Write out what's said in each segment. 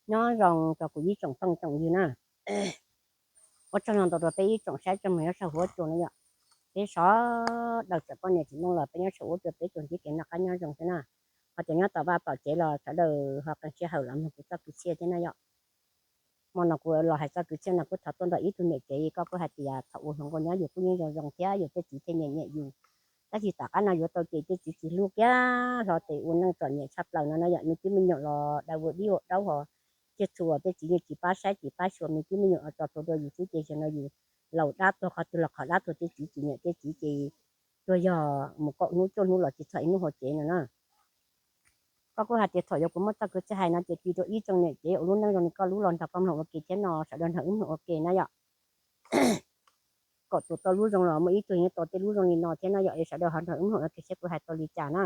Nyob zoo rau kuv ib tsoom phooj tsoom ywg na. Ua tsaug ntau rau peb ib tsoom saib tsoom mloog nyob saum huab cua no yom. Peb sawv daws tsoom poj niam txiv neej los peb nyob saum huab cua peb tsuas ntsib kev noj qab nyob zoo thiab na. Ho cov nyob tom vaj tom tsev los sawv daws ho qee sij hawm los mloog kuv txoj kwv txhiaj thiab na yom. Hmo no kuv los hais txoj kwv txhiaj no kuj thov tuaj ntawm ib tug niam tsev, koj kuj hais tias thaum ua hluas nkauj nyob yus kuj yeej zoo zoo thiab yus tej txiv thiaj nyiam nyiam yus. Tab sis tom qab no yuav tau ces tej txiv tsis hlub kiag hlo ces ua neej txom nyem tshaj plaws no na yom. Me tub me nyuam los daws ua dib ua daub ho thiaj txhua tej txiv yeej tsis pab saib tsis pab xyuas me tub me nyuam los tso tuag dua yus xwb ces zaum no yus laus dab tuag qhov twg los qhov dab tuag, tej txiv tsis nyiam tej txiv ces tuag yog mus kaum hnub cuaj hnub los tsis txog ib hnub hauv tsev no na. Koj kuj hais tias thaum yuav kuv muab txoj kwv txhiaj hais no ces tis rau ib tsoom niam tsev uas lub neej zoo li koj lub los nrog koj mloog ua ke thiab no sawv daws nrog wb mloog ua ke na yom. Kom tus tau lub zoo los muaj ib tug yeej tau tej lub zoo li no thiab no yom, es sawv daws ho nrog wb mloog ua ke seb kuv hais tau li cas na.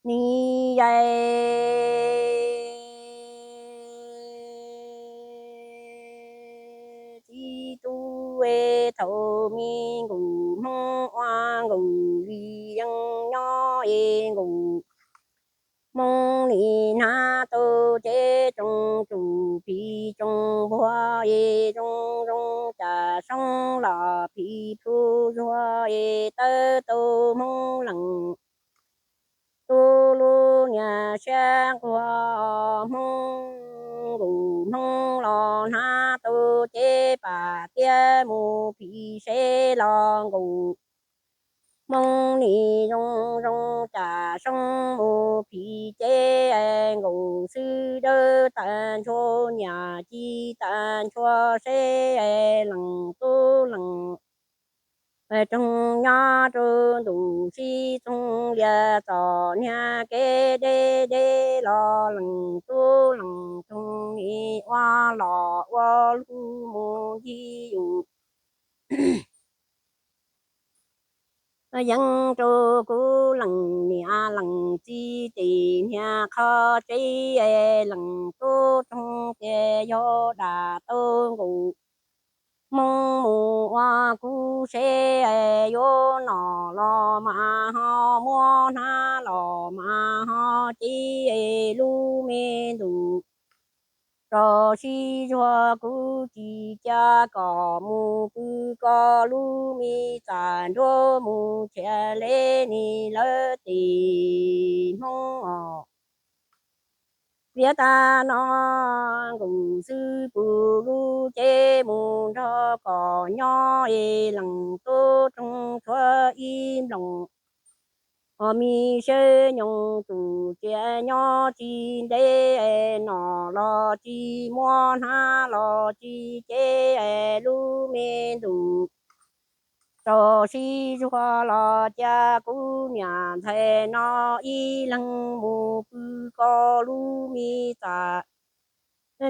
Ni yai txiv tub, thaum me nkaus Hmoob ua nkaus li yeej nyob es nkaus Hmoob nim hnav tau cev tsoo tsum phim tsoo npuag es zoo zoo cas soob los phim plhu zuag es tawb tau Hmoob leej tub lub niag siab nquag. Hmoob nkaus Hmoob los hnav tau cev pam tiab mus phim seb los nkaus Hmoob nim zoo zoo cas soob mus phim cev nkaus xwb dawb tas ntshua niam ci tas ntshua seb leej tub leej roog nyob rau ntuj sib txoog lias txom niag kev deb deb los leej tub leej roog nim ua los ua lug mus ncig yus yeeb rau kuv leej niam leej txiv tes niag qhov tsev. Leej tub roog tias yog dam tau nkaus Hmoob mus ua kuv seb yuav nom los mas ho muab hnab los mas ho cev lub me ntuj tso sib zuag. Kuv tsis cia kom mus pw koj lub me txaj nruab mus txhiaj le ni lawv tes Hmoob os. Tiav tag no nkaus xwb pw lub cev mus nrog koj nyob es leej tub roog tshuav ib nplooj. Ho me siab nyoos tus txiaj nyob tsis ntev, nom los tsis muab hnab los tsis cev, lub me ntuj tso sib zuag los cia kuv niam ntxhais no ib leeg mus pw koj lub me txaj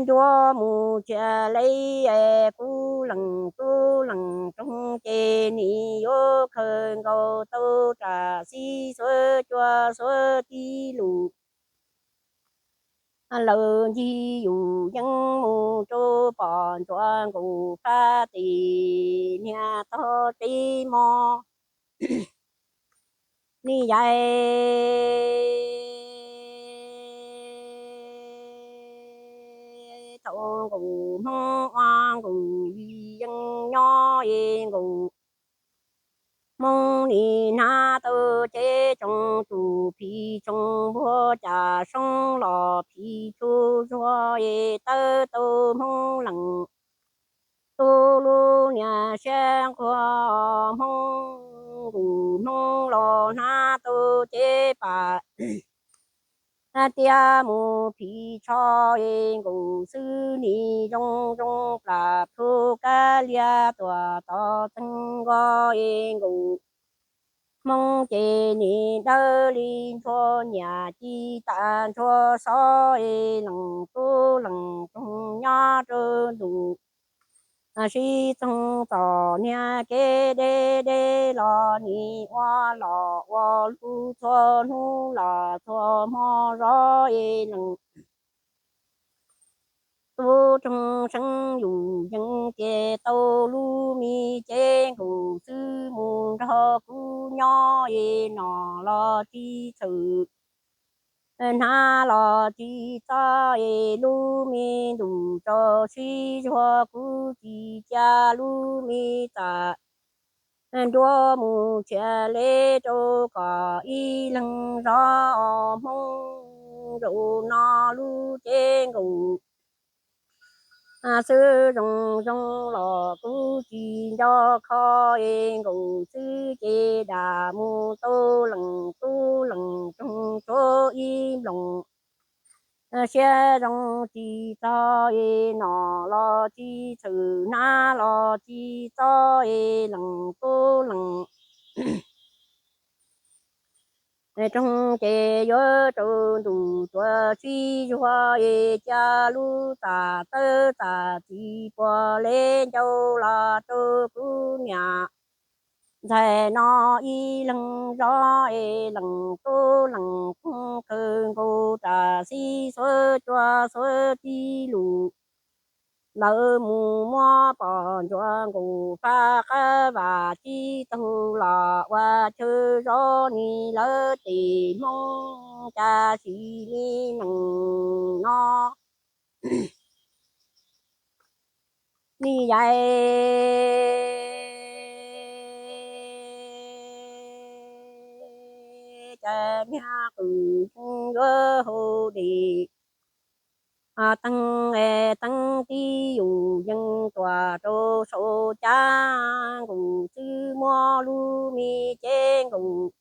nruab mus txhiaj le. Kuv leej tub leej roog ces nim yuav khaws nkaus tau ram xib xuav cua xuav tib lus lawm ncig yus yeeb mus rau pom ntsuag nkaus plab tes niag tog tsev mog. Ni yai thaum nkaus Hmoob ua nkaus li yeeb nyob es nkaus Hmoob nim hnav tau cev tsoo tsum phim tsoo npuag cas soob los phim plhu zuag es tawb tau Hmoob leej tub lub niag siab nquag. Hmoob nkaus Hmoob los hnav tau cev pam tiab mus phim tsho es nkaus xwb nim zoo zoo plam plhu kab lias tuam tod txeeg nkaus es nkaus Hmoob ces nim dawb li ntshua niam ci tas ntshua xov es leej tub leej roog nyob rau ntuj sib txoog txom niag kev deb deb los nim ua los ua lug txhua hnub los txhua hmo zov es leej tub roog seev yus yeej ces tau lub me cev nkaus xwb mus nrog kuv nyob es nom los tsis txhawm hnab los tsis txob es lub me ntuj tso sib zuag kuv tsis cia lub me txam nruab mus txhiaj li rau kom ib leeg zov Hmoob zaum no lub cev nkaus xwb zoo zoo los kuv tsis nco kho es nkaus xwb ces dam mus tau leej tub leej roog tshuav ib nploos siab zoo tsis txog es nom los tsis txhwm hnab los tsis txob es leej tub leej roog ces yuav rau ntuj tuaj sib zuag es cia lub txam tawb txam txiv puas li ncau los rau kuv niam ntxhais no ib leeg zov es leej tub leej roog kawg nkaus ram xib xuav cua xuav tib lus lawv mus muab pom ntsuag nkaus faj qab vam tib tug los ua chaw zov ni lawv tes Hmoob cas sis li neej no. Ni yaiv cas niag qwm yuav hau des teeb es teeb tib yus yeej tuam rau saum caj nkaus xwb muab lub me cev nkaus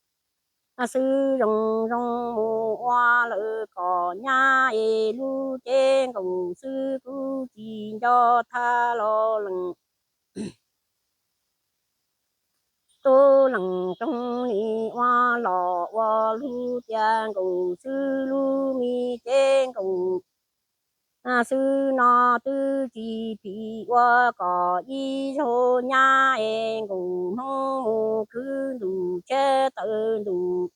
xwb zoo zoo mus ua lawm kom nyab es lub cev nkaus xwb kuv tsis nco thaj los leej tub leej roog li ua los ua lub tiaj nkaus xwb lub me cev nkaus xwb no twb tsis phim ua kom ib zaug nyab es nkaus Hmoob mus khwv ntuj tshiab tawm ntuj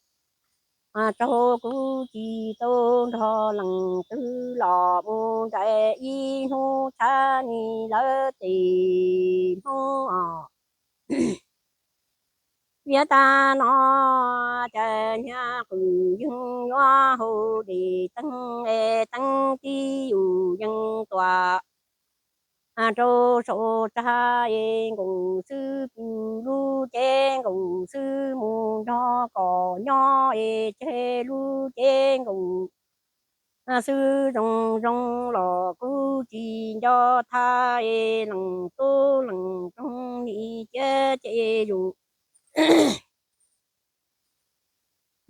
raug kuv tsis tau nrog leej twg los mus nraim ib hnub tshab ni lawv tes Hmoob os. Viav tag no cas niag qwm yeej yuav hau des teeb es teeb tib yus yeej tuam rau saum tsag es nkaus xwb pw lub cev nkaus xwb mus nrog kom nyob es tseg lub cev nkaus xwb zoo zoo los kuv tsis nco thaj es leej tub leej roog li cia ces yus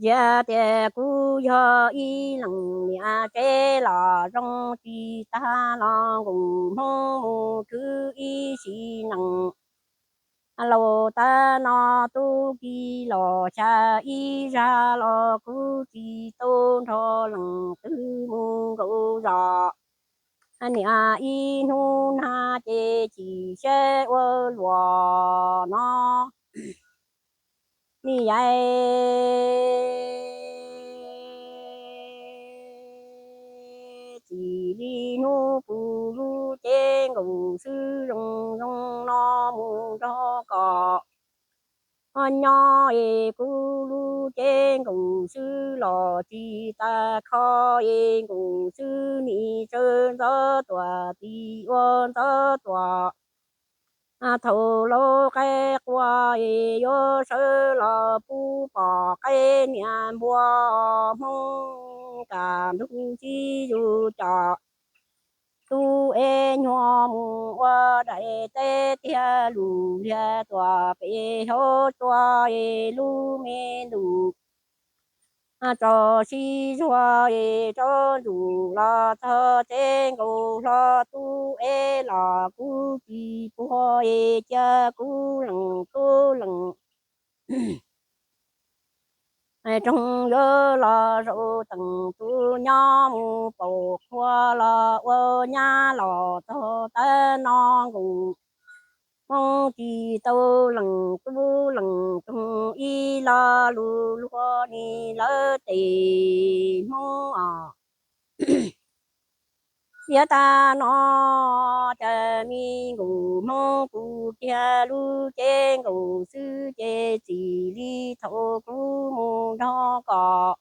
cia tias kuv yog ib leej niam tsev los zoo tsis tag los nkaus Hmoob mus khwv ib sim neej laus tag no tub ki los xya ib zag los kuv tsis tau nrog leej twg mus nkaus zos niam ib hnub nag ces chim siab ua luam no. Ni yaiv txim li hnub kuv lub cev nkaus xwb zoo zoo no mus nrog kom nyob es kuv lub cev nkaus xwb los tsis tas kho es nkaus xwb nim tsawv ntxov tuam tim ua ntxov tuam thaum laus qaib qua es yuav sawv los pub pom qaib niam npua Hmoob kam ntug tib yus cov tub es nyuag mus ua daim teb tiag lus liag tuam pem hauv tsua es lub me ntuj tso sib zuag es tsob ntsuj los txog tsev nkaus hlo tub es los kuv tsis puag es cia kuv leej tub leej roog yuav los zaum teem tus nyob mus paum qhua los ua nyab los txog tag no nkaus Hmoob tsis tau leej tub leej roog ib lo lus luag ni lawv tes Hmoob os. Viav tag no cas me nkaus Hmoob kuv kiag lub cev nkaus xwb ces txim li thaum kuv mus nrog kom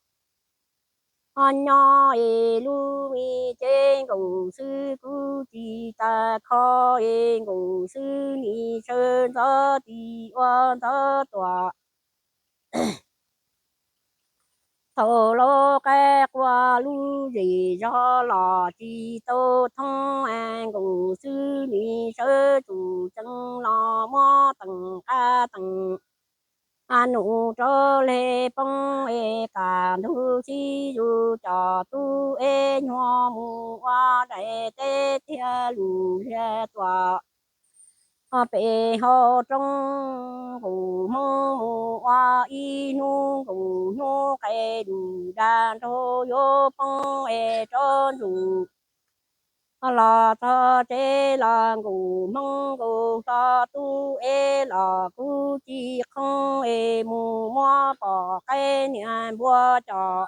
Nyob es lub me ces nkaus xwb kuj tsis tas kho es nkaus xwb, nim sawv ntxov tis ua ntxov tuam. Thaum lub qaib qua lub zem zog los tsis tau thoob es nkaus xwb, nim sawv tsuj tsees los muab teem qab teem num rau hle poob es qas ntug sib zus cov tub es nyuag mus ua daim teb thiaj lus liag tuam pem hauv roob. Nkaus Hmoob mus ua ib hnub, nkaus hnub qes dus dag nraug yuav poob es rov ntsum los txog tsev los nkaus Hmoob nkaus hlo tub es los kuj tsis qhoob es mus muab pom qaib niag npua cov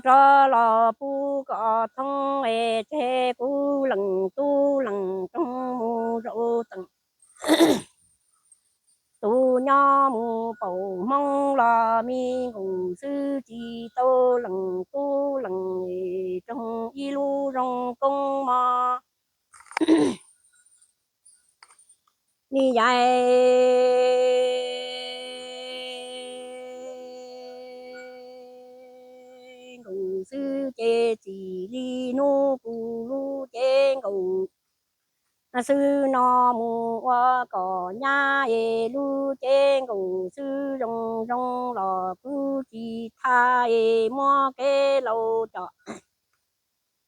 rov los pub kom thoob es tseg kuv lees tub lees roog mus zaum teem. Tus nyob mus paum Hmoob los me nkaus xwb tsis tau lees tub lees roog ib lub zoo koob mog. Ni yaiv nkaus xwb ces txim li hnub kuv lub cev nkaus xwb no mus ua kom nyab es lub cev nkaus xwb zoo zoo los kuj tsis thaj es muab kev laus cov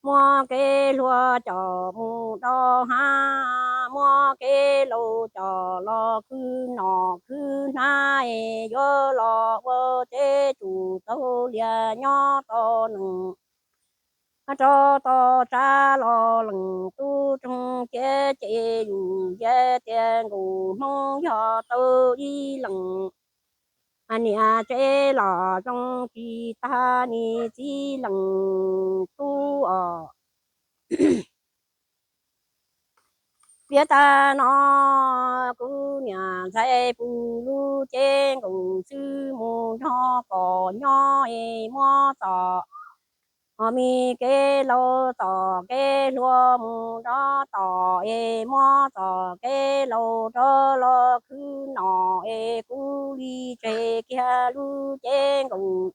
muab kev hluas coj mus do hav, muab kev laus coj los khwv nom khwv hnab es yuav los ua tsev tsuj taug lias nyob tau nees rov tau tsav los lees tub roog ciav ces yus yog tias nkaus Hmoob yog tau ib lees niam tsev los zoo tsis tag nis txiv lees tub os. Piav tag no kuv niam ntxhais pus lub cev nkaus xwb mus nrog kom nyob es muab txom ho me kev laus txom kev hluas mus nrov tom es muab txom kev laus rov los khwv nom es kuv li tseg kiag lub cev nkaus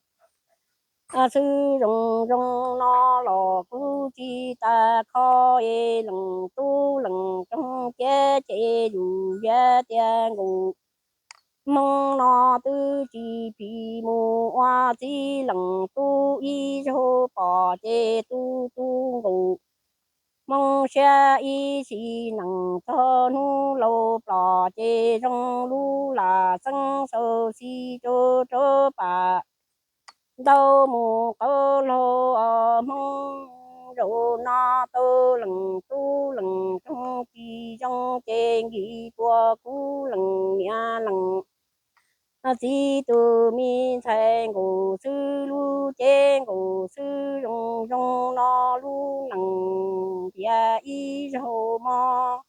xwb zoo zoo no los kuv tsis tas kho es lees tub lees roog ciav ces yus yog tias nkaus Hmoob no twb tsis phim mus ua txiv lees tub ib zaug pom ces tu tu nkaus Hmoob siab ib sim nees txog hnub laus plos ces zoo lub lam xeeb xaus xis rau rau pam ntau mus qauv laug os. Hmoob zaum no tau lees tub lees roog tsis zoo ces nkis puas kuv lees niam lees txiv tus me ntxhais nkaus xwb lub cev nkaus xwb zoo zoo no lub nees tias ib zaug mog.